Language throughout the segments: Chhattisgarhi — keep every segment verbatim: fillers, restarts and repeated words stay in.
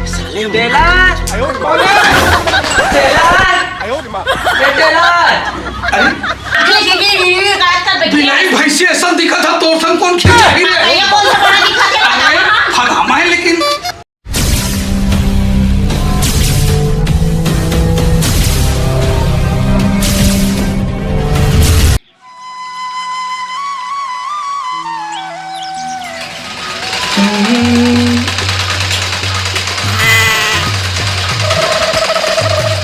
साले टेलर। टेलर। ए, टेलर। अरे, आखिर के, के, के, के, के, के, के, बिलाई भैंसी ऐसा दिखा था, तोर संग कौन खींचा ही रे? ये कौन सा बड़ा दिखा के अरे, फलामा है लेकिन।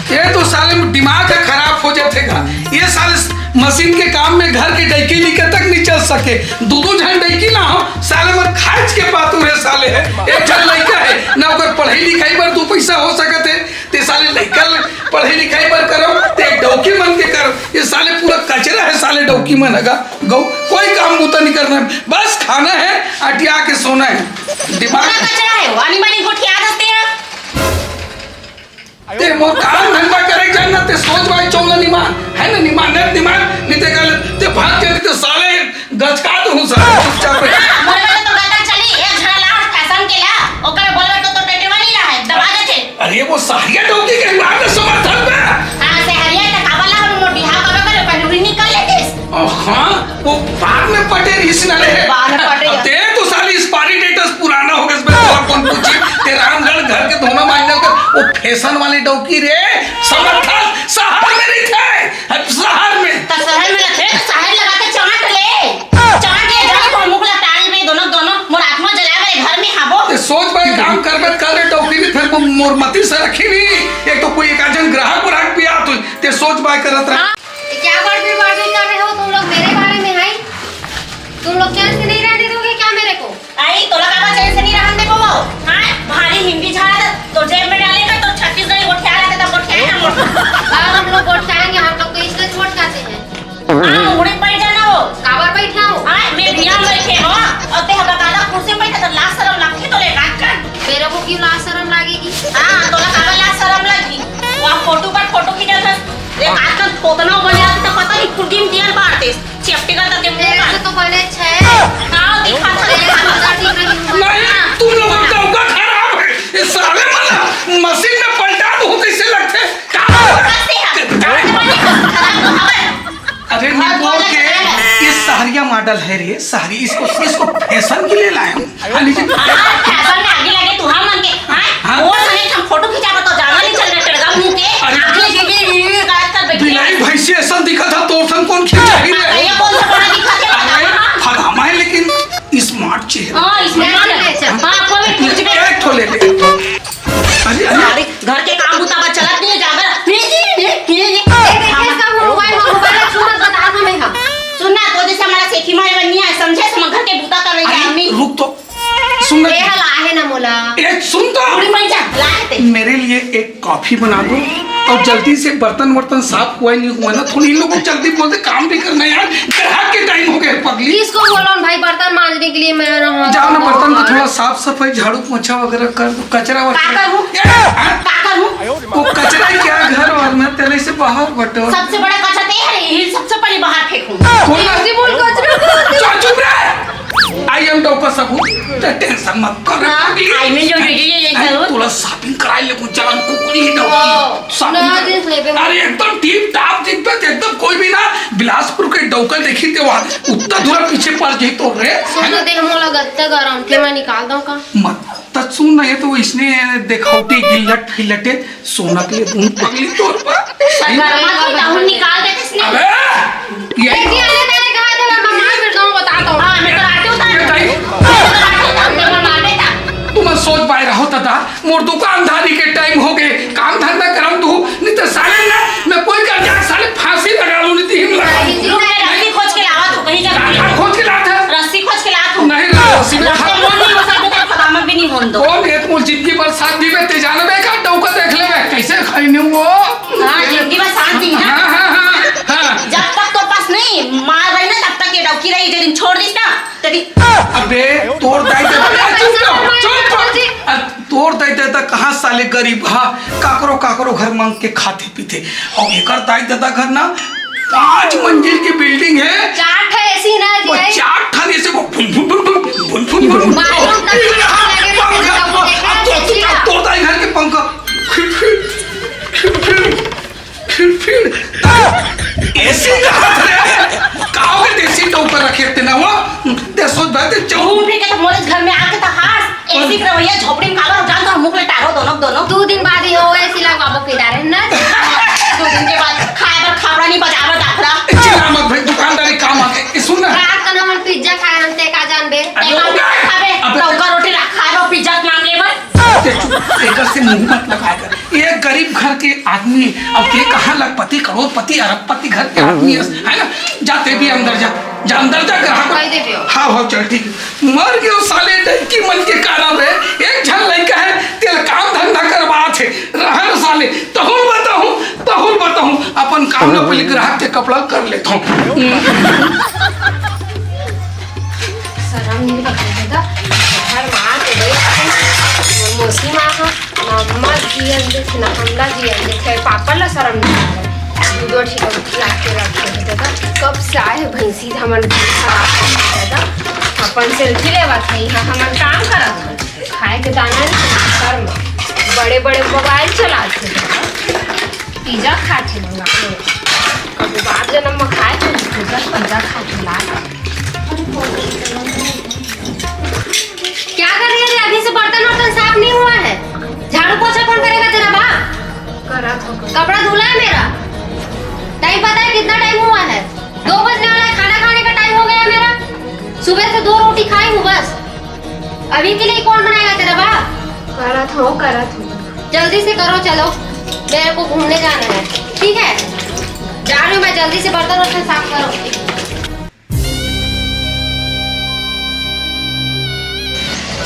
ये तो साले में दिमाग ह खराब हो जाथे गा। ये साले मशीन के काम में घर के डौकी लेके तक नहीं चल सके। दू दू झन डौकी ना हो, साले मन खाच के पातू हे साले हे। एक झन लइका हे, ना ओकर पढ़ाई लिखाई बर दू पैसा हो सकत हे, ते साले लइका ल पढ़ाई लिखाई बर करव, ते डौकी मन के करव। ये साले पूरा कचरा हे साले डौकी मन ह गा। गौ, कोई काम बूता नहीं करना है, बस खाना है, अटिया के सोना है। दिमाग पूरा कचरा है वो, आनी बानी गोठिया देते हैं। ते मोर काम धंधा करे जान ना, ते सोच भाई चौला निमान, है ना, निमान, नहीं निमान, नहीं ते गलत, ते भाग के, नहीं ते साले गचका दूं साले चुपचाप रह। मोर वाले तो गलत चली, एक झन ला फैशन के ला, ओकर बोलबे तो, तो टेटवा नहीं ला है, दबा देथे। अरे वो सहरिया डौकी के बात है, समर्थन में। हाँ, सहरिया त काबर ला हम मोर बिहाव काबर करे, पहले उड़ी निकल लेते। ओ हाँ, वो बाद में पटे रहिस ना रे। बाद में पटे अब या। ते तो साली expiry date पुराना हो गया, इसमें तो कौन पूछी? ते रामगढ़ घर के धोना मांजल कर, वो फैशन वाली डौकी रे, समर्थन शहर में नहीं थे। अब शहर में। त शहर में रखे, त शहर लगा के चाट ले। चाट ले, जाने को मुख ला टाल में दोनों, दोनों, मोर आत्मा जला मेरे घर में हाबो। ते सोच भाई काम कर मत कर रे डौकी नहीं, फिर वो मोर मती से रखी नहीं। एक तो कोई एक आजन ग्राहक व्राहक भी आ तो ते सोच भाई करत रहा। हाँ। ये क्या बड़बड़ बड़बड़ कर रहे हो तुम लोग मेरे बारे में, हैं? तुम लोग चैन से नहीं रहने दोगे क्या मेरे को? आई, तोला काबर चैन से नहीं रहन देबो वो? हाँ, भारी हिंदी झाड़ा दे, तो जेब में डालेगा तो छत्तीसगढ़ी गोठिया रहा था, गोठिया ना मोड़। हाँ, हम लोग गोठियाएंगे, हम लोग तो इसलिए गोठियाते हैं। हाँ, मुड़ी बैठ जाना हो। काबर बैठना हो? हाँ, मैं बियाह में बैठे हो, और ते हमारा दादा कुर्सी पे बैठा तो लाज शरम लगती तो ले राख कर। मेरे को क्यों लाज शरम लगेगी? हाँ, तोला काबर लाज शरम लगी? वहाँ फोटो पर फोटो खींचा था, ये आजकल थोतना बने आते तो पता नहीं कुर्दी में दिया बांटते। चेपटी का तक मेरे से तो बने छे। आओ, दिखा था, मेरे से तो ठीक नहीं हुआ। नहीं, तुम लोगों का डौका खराब है। ये साले वाला मशीन में पलटा बहुत ऐसे लगते हैं। कहाँ? कैसे है? कहाँ? खराब तो हवा है। अरे, हाँ, निपोर बोला के, खराब है। ये सहरिया मॉडल है रे, सहरी, इसको, इसको फैशन के लिए लाए हूँ। हाँ, लेकिन हाँ, फैशन में आगे लगे तू, हाँ, मन के, हाँ? हाँ? वो सने हम फोटो खिंचावा तो जाना नहीं चल रहा, टेढ़ा मुंह के, अरे, आँख लगे, ये, ये, ये गलत कर बैठी है। बिलाई भैंसी ऐसा दिखा था, तोर संग कौन खींचा ही हाँ, रे? ये कौन सा बड़ा दिखा के अरे, बतावा, हाँ? फलामा है, लेकिन smart चेहरा। हाँ, smart है। हाँ, कोई कुछ भी। एक ठो ले ले, एक ठो। अरे, अरे। अरे, घर के काम बूता बा चलत नहीं है, जागर। ये, ये, ये, ये, ये। ए, देखे, सब मोबाइल में, मोबाइल में छू मत बता, हमें हम। सुन ना, तो जैसे हमारा सेखी मारे बनी है, समझे, समझ घर के बूता कर रही है, अरे, अम्मी। रुक तो। सुन ना। ए, हला आहे ना मोला। ए, सुन तो। थोड़ी मर जा, ला है ते। मेरे लिए एक कॉफी बना दो और जल्दी से बर्तन वर्तन साफ हुआ नहीं हुआ ना, थोड़ी इन लोगों को जल्दी बोलते, काम भी करना है यार, ग्राहक के टाइम हो गए पगली। किसको बोलो भाई, बर्तन मांजने के लिए मैं रहा हूँ। जाओ ना, बर्तन को थोड़ा साफ सफाई, झाड़ू पोछा वगैरह कर दो, कचरा का वचरा। करूँ? ए, हाँ? का करूँ? वो कचरा क्या घर वार में तेले से बाहर बटो। सबसे बड़ा कचरा तो ये है, यही सबसे पहले बाहर फेंकूँ। कौन ला? जी बोल, कचरा को। चुप, चुप रहे। आई एम डौका सबू, ते टेंशन मत कर। हाँ, आई एम जो ये, ये, ये नहीं, करो। तोला shopping कराए ले कुछ चलन कुकरी ही डौकी। हाँ, shopping ना कर। जिस लेबे अरे एकदम टीप टाप दिखबे, एकदम कोई भी ना बिलासपुर के डौका देखी ते वहाँ उत्तर दूर पीछे पड़ जाई तो रे। सुन तो दे, हम वाला गत्ता गरम के मैं निकाल दूँ का? मत, त सुन ना, ये तो इसने देखावटी गिल्लट फिल्लटे सोना के लिए बूंद पगली तोर पर। शर्मा की ताहू निकाल दे किसने? अबे, ये ए, जी, अरे, मैंने कहा था, मैं मार फिर दूँ, बता दो। हाँ, मैं तो लाठी उतार ये दूँ। नहीं। मैं तो लाठी उतार दूँ, मैं मार देता। तुम सोच पाए रहो दादा, मोर दुकानदारी के टाइम हो गए, काम धंधा करम तू, नहीं तो साले ना, मैं कोई कर जा, साले फांसी लगा लूँ, नहीं तो हिम लगा लूँ। जी, मैं रस्सी खोज के लावा तू, कहीं जा। कहाँ खोज के लाता है? रस्सी खोज के ला तू। नहीं, रस्सी में रस्सी था। मोर नहीं हो सकता, तेरे खदामत भी नहीं होन दो। कौन है तुम जिंदगी भर साथ दी में ते जाने में का डौका देख ले में, कैसे खाई नहीं वो? हाँ, जिंदगी भर साथ दी ना। हाँ, हाँ, हाँ, हाँ। जब तक तो पास नहीं, मार रही ना, तब तक ये डौकी रही, जो दिन छोड़ दीस ना, तेरी अबे, तोर दाई ददा, चुप रहो, चुप रहो। अरे, तोर दाई ददा कहाँ साले गरीब हा, काकरो, काकरो घर मांग के खाते पीते। और एकर दाई ददा घर ना पाँच मंजिल की building है। चार ठा एसी ना वो जी। चार ठा एसी वो फुन, फुन, फुन, फुन, फुन, फुन, फुन। बाथरूम तक लगे रहते हैं, सब देखा है, अब तो, देखा। अब तोर दाई घर दोनों। दू दिन बाद ही हो, ऐसी लगवाबो किनारे न। दू दिन के बाद खाए बर खाबड़ा नहीं, बजार बर दाखला। चिल्ला मत भाई, दुकानदारी काम आ गए। ये सुन ना। रात का ना हमन पिज्जा खाए, हम ते का जान दे। अरे, ते का अबे, खाबे? अबे, लौका रोटी ला खाए बर पिज्जा के नाम ले बर। ते चुप, एकर से मुंह मत लगाए कर। ये गरीब घर के आदमी, अब के कहाँ लखपति, करोड़पति, अरबपति घर के आदमी है, है ना? जा ते भी अंदर जा, जा अंदर जा, ग्राहक। भाई देबे हो। हाँ, हाँ, चल ठीक है। मर गयो साले डंकी मन के कारण रे। एक झन लइका है, तेल काम धंधा करवात है। रहन साले, तहुल बताहूँ, तहुल बताहूँ। अपन काम ला पहले ग्राहक के कपड़ा कर लेत हूँ। शरम नहीं लगता दादा। घर माँ तो गई, मौसी माँ का ना अम्मा जियन देखे, ना हमला जियन देखे, पापा ला शरम नहीं आवे। दूधो ठीक ला के रखे हे दादा। कब से आए भैंसी हमन खराब कर दादा। अपन सेल्फी लेवत है, यहाँ हमन काम करत हन। खाए के दाना नहीं, शर्म। बड़े बड़े मोबाइल चलाते दादा। पिज्जा खाते मंगा के। कभी बाप जन्म में खाए थे पिज्जा, पिज्जा खाते ला। क्या कर रही है रे? अभी से बर्तन वर्तन साफ नहीं हुआ है। झाड़ू पोछा कौन करेगा तेरा बाप? करा था। कपड़ा धुला है मेरा? टाइम पता है कितना टाइम हुआ है? दो बजने वाला है, खाना खाने का टाइम हो गया है मेरा। सुबह से दो रोटी खाई हूँ बस। अभी के लिए कौन बनाएगा तेरा बाप? करा था, करा था। जल्दी से करो, चलो, मेरे को घूमने जाना है, ठीक है? जा रही हूँ मैं, जल्दी से बर्तन वर्तन साफ करो।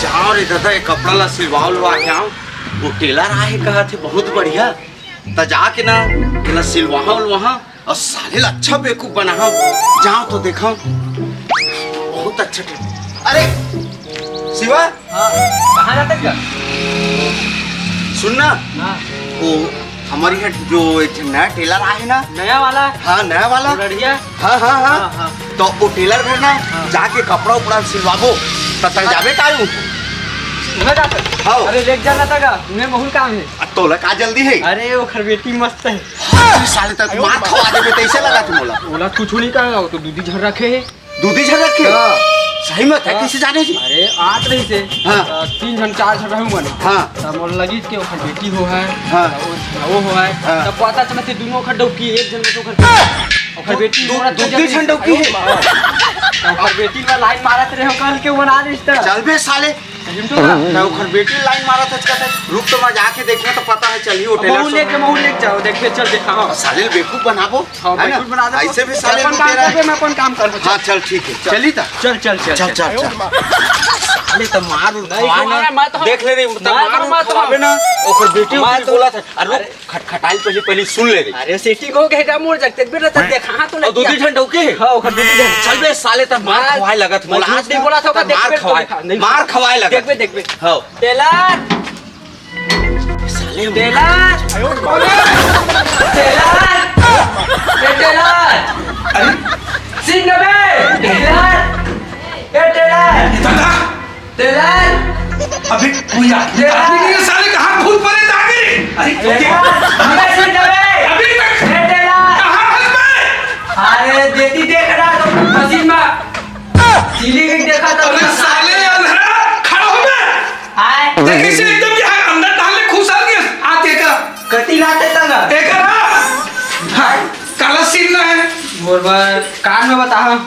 जाओ रे दादा, ये कपड़ा ला सिलवा उलवा के आओ। वो टेलर आए कहा थे, बहुत बढ़िया। त जाके ना, एला सिलवाहा उलवाहा, और साले ला अच्छा बेवकूफ बनाहा। जाओ तो देखो, बहुत अच्छा टेलर। अरे शिवा, हाँ, कहाँ जाता क्या? सुन ना, हाँ। वो हमारे यहाँ जो एक ठे नया टेलर आए ना, नया वाला? हाँ, नया वाला। बढ़िया। हाँ, हाँ, हाँ। हाँ, हाँ। तो वो टेलर घर ना हाँ। जाके कपड़ा उपड़ा सिलवाबो, त तक जाबे तारू। मैं जाता। हाँ। अरे लेके जाना था का? उन्हें बहुत काम है। आ, तोला का जल्दी है? अरे ओखर बेटी मस्त है। हाँ, साले तक मार खवा देबे, तैसे लगा तू मोला। ओला कुछ नहीं कहा, वो तो दूधी झन रखे है। दूधी झन रखे? हाँ। सही में, तै हाँ। कैसे जाने जी? अरे, आत रही से। हाँ। अ, तीन झन, चार झन रहूं मन। हाँ। तब मोला लगिस के ओखर बेटी हो है, हाँ। वो, वो हो है। हाँ। तब पता चला कि दोनों ओखर डौकी, एक झन में तो ओखर, ओखर बेटी दू-, मोला दू-, तो दू झन डौकी है। हाँ। तब ओखर बेटी ला लाइन मारत रहे हो, कल के बना दिस त। चल बे साले। सही में तो ना। मैं ओखर बेटी ला लाइन मारत हच कहते। रुक तो मैं जाके देखना तो पता है, चलिए वो अब टेलर महू से। लेके, महू लेके जाओ, देखबे, चल देखा, हाँ। साले बेवकूफ बनाबो। हाँ, है ना? बिल्कुल बना दे। ऐसे भी साले अपन काम लुटेरा है। करबे, मैं अपन काम करबो, चल। हाँ, चल, ठीक है, चल। चली ता। चल, चल, चल, चल, चल। चल। साले तो मार नहीं, उठवा ना। मैं तो, देख ले रही, तो मैं मार तो, मैं तो उठवाबे ना। ओकर बेटी मैं उठी तो बोला था। अरे रुक, अरे। खटखटाई पहले, पहले सुन ले रे। अरे सेटिंग हो गए का मोर जगते बेटा, तब देखा हाँ तो और लग दूधी गया। ठंड हो के? हाँ, ओकर दूधी ठंड। चल बे साले, तब मार मैं, खवाए लगत मैं मोला। झूठ नहीं बोला था, तब देख मार बे, खवाए, देखा, नहीं मार बोला। खवाए लगत। देख बे, देख बे। हाँ। टेलर। साले टेलर। टेलर। ए टेलर। अरे। सिंह बे। टेलर। ए टेलर। दादा। टेलर। अभी कोई आदमी, टेलर। आदमी नहीं है, साले का हाथ फूल पड़े, दागे। अरे, टेलर। अबे सिंह बे। अभी तक। ए टेलर। कहाँ है बे? अरे, देती देख रहा तो मशीन में। सीलिंग एक देखा था। अरे साले अंधरा, खड़ा हो बे। आए। देख इसे एकदम यहाँ अंदर डालने घुसा दिया। आ देखा। कति लाते तना। देखा ना? हाँ, काला सीन ना है। बोल बा, कान में बता, हाँ।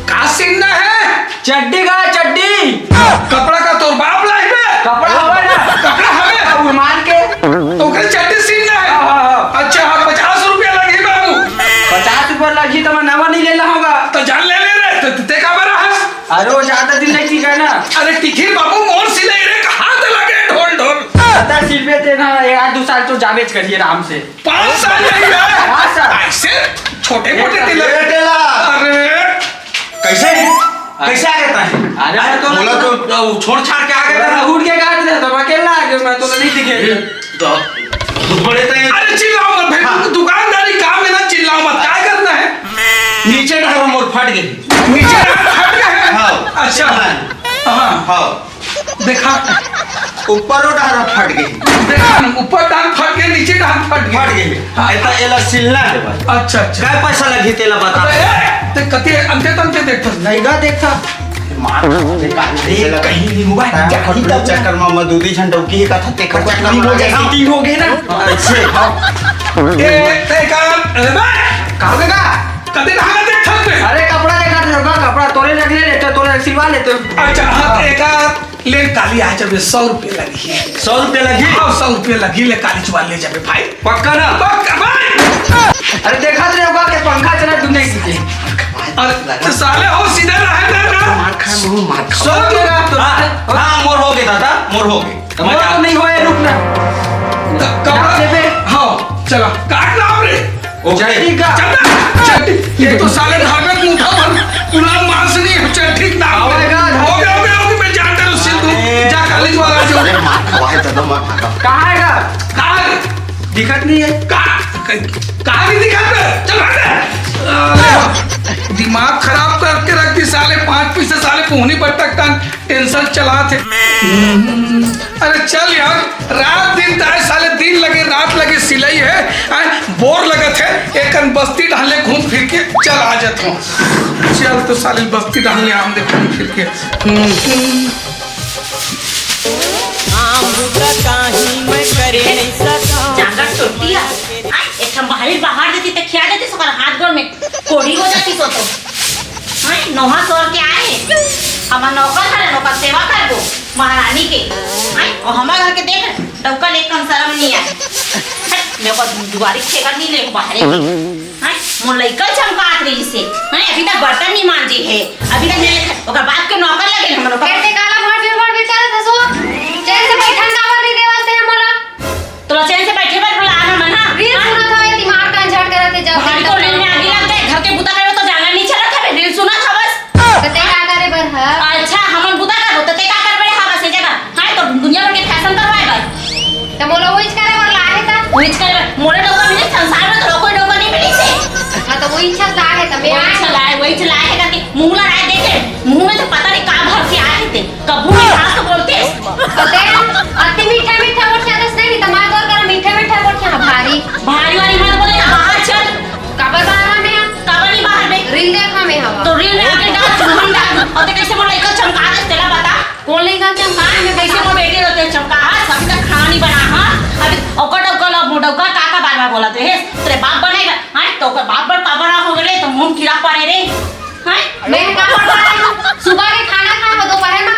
का सीन ना है? चड्डी का, चड्डी। कपड़ा का तोर बाप लाई बे। कपड़ा हवे ना। कपड़ा हवे। अब मान के। तो ओकरे चड्डी सीन ना है। हाँ, हाँ, हाँ। अच्छा, हाँ, पचास रुपया लगी बाबू। पचास रुपया लगी तो मैं नवा नहीं लेना होगा। तो जान ले ले रे, तो ते का बरा हस? अरे वो ज्यादा दिन नहीं टिका ना। अरे टिखिर बाबू, मोर सिलाई रे, कहाँ ते लगे ढोल ढोल? पता सिलबे ते ना, एक आध दो साल तो जाबेच करिए आराम से। पाँच साल नहीं है। पाँच साल। ऐसे छोटे मोटे ये टेलर। ये टेलर। अरे। कैसे? कैसे आ गया था? अरे, मैं तो बोला तो, वो छोड़ छाड़ के आ गया था। अरे, उठ के कहा था, तब अकेला आ गया, मैं तो नहीं दिखे। ये तो बहुत बड़े थे। अरे, चिल्लाओ मत भाई, हाँ। दुकानदारी काम है ना, चिल्लाओ मत, क्या करना है? नीचे डालो, मोर फट गई। नीचे डालो, फट गया है? हाँ। अच्छा। हाँ। हाँ। देखा। ऊपर वो डारा फट गई। देखा, ऊपर डार फट गई, नीचे डार फट गई। फट गई। हाँ। एता एला सिलना है बस। अच्छा, अच्छा। काय पैसा लगी तेला बता। अबे, ते कते अंते तंते देखत? नहीं गा देखता। मार, अरे, कहीं नहीं हुआ, तार जानी तब चक्कर में मैं दू दी झन डौकी ही कथा, तेकर चक्कर में हो गया, तीन हो गए ना। अच्छे। ए, ते का, अरे बा, का हो गया? कदे नहा के देख सकते हैं। अरे, कपड़ा देखा था, बा, कपड़ा तोरे रख ले लेते, तोरे सिलवा लेते। अच्छा, हाँ, ते का, ले काली आ जब सौ रुपये लगी। सौ रुपये लगी? हाँ, सौ रुपये लगी, ले काली चुवा ले जाबे भाई। पक्का ना? पक्का भाई। अरे, देखा तो नहीं होगा कि पंखा चला, तुमने अरे, तो साले हो सीधा रहे थे ना। मार खा, मुंह मार खा। सौ रुपये का तो हाँ, हाँ, मोर हो गए दादा, मोर हो गए। मोर तो नहीं होए, रुक ना। क-, कपड़ा देबे। हाँ, चला, काट ना रे। ओके। चड्डी का। चड्डी। ये तो साले धागा मुठा भर पूरा मांस नहीं है, चल ठीक ना। आवेगा। हो गया, हो गया, हो गया, मैं जाता हूँ, सिल दूँ। अरे। जा, काली वाला जो। अरे, मार खा, भाई, दादा, मार खा। कहाँ है गा? कहाँ है? दिखत नहीं है। कहाँ? कहाँ नहीं दिखत है? चल, भाग ले। अरे, दिमाग खराब करके रख दी साले, पाँच पैसे साले पोहनी बट्टक तान। Tension चलात हे। अरे चल यार, रात दिन ताय साले, दिन लगे रात लगे सिलई हे, आय बोर लगत हे, एकन बस्ती डहले घूम फिर के चल आ जात हूँ। चल तो साले बस्ती डहले आम दे घूम फिर के। आम बुता काहीं मैं करे नहीं सकौं। जांगर सुरती हे। आय, एक ठन बाहरी बाहर देती त खिया देती, ओकर हाथ गोड़ में कोढ़ी हो जाती सो तो। हैं, नोहा सोर के आए। हमर नौकर हरे, ओकर सेवा करबो, महारानी के। हैं, अउ हमर घर के देख, डौका ले कम शरम नहीं आए। हैं, मैं ओकर दुआरी छेकर नहीं ले बाहरे। हैं, मोर लइका चमकात रहिसे। हैं, अभी तक बर्तन नहीं मांजे हे। अभी तक मैं ओकर बाप के नौकर लगे हमर ओकर। फिर ते काला भड़ भड़ भड़ भड़ करत हसो। चैन से बैठन काबर नहीं देवत हे मोला? तोला चैन से बैठे बर बोला ना मन, हाँ? रील हाँ? सुनत हवे, दिमाग का झट करत हे, जब भाई देखत तो रील में हवे। आगी लग जाए, घर के बुता करे तो जाना नहीं चलत हवे, रील सुनत हवस। तो ते का करे बर ह? अच्छा, हमन बुता करबो, तो ते का करबे हवस ये जगह? हाँ, तो दुनिया भर के फैशन करवाए बर। तो मोला उहिच करे बर लाहे था। उहिच करे बर, मोरे डौका मिले संसार में तो कोई डौका नहीं मिली से। हाँ, तो उहिच लाहे था, मैं उहिच लाहे, उहिच लाहे करके मुंह लड़ाए देखे, मुंह में तो पता नहीं का भर के आए थे। कभू मिठास तो बोलते। अते, अति मीठा मीठा बोलत हस नहीं, त मैं तोर करा मीठा मीठा बोलत हँव भारी। भारी वारी मत बोले ना, बाहर चल। काबर बाहर हँव मैं? काबर नहीं बाहर में? रील देखत हँव मैं। तो रील में आके डाल, चुम्बन डाल। अउ ते कैसे मोर लइका चमका दे, तेला बता। कोन लइका चमका? मैं कैसे मोर बेटी रहते चमका? हाँ, अभी तक खाना नहीं बना, हाँ? अभी ओकर डौका ला, मोर डौका का का बार बार बोलत हे? तेरे बाप बनेगा, हाँ? तो ओकर बाप बर का बड़ा हो गए, तो मुंह कीड़ा पड़े रे। हैं? मैं का पढ़ रहा हूँ? सुबह के खाना खाए हो, दोपहर में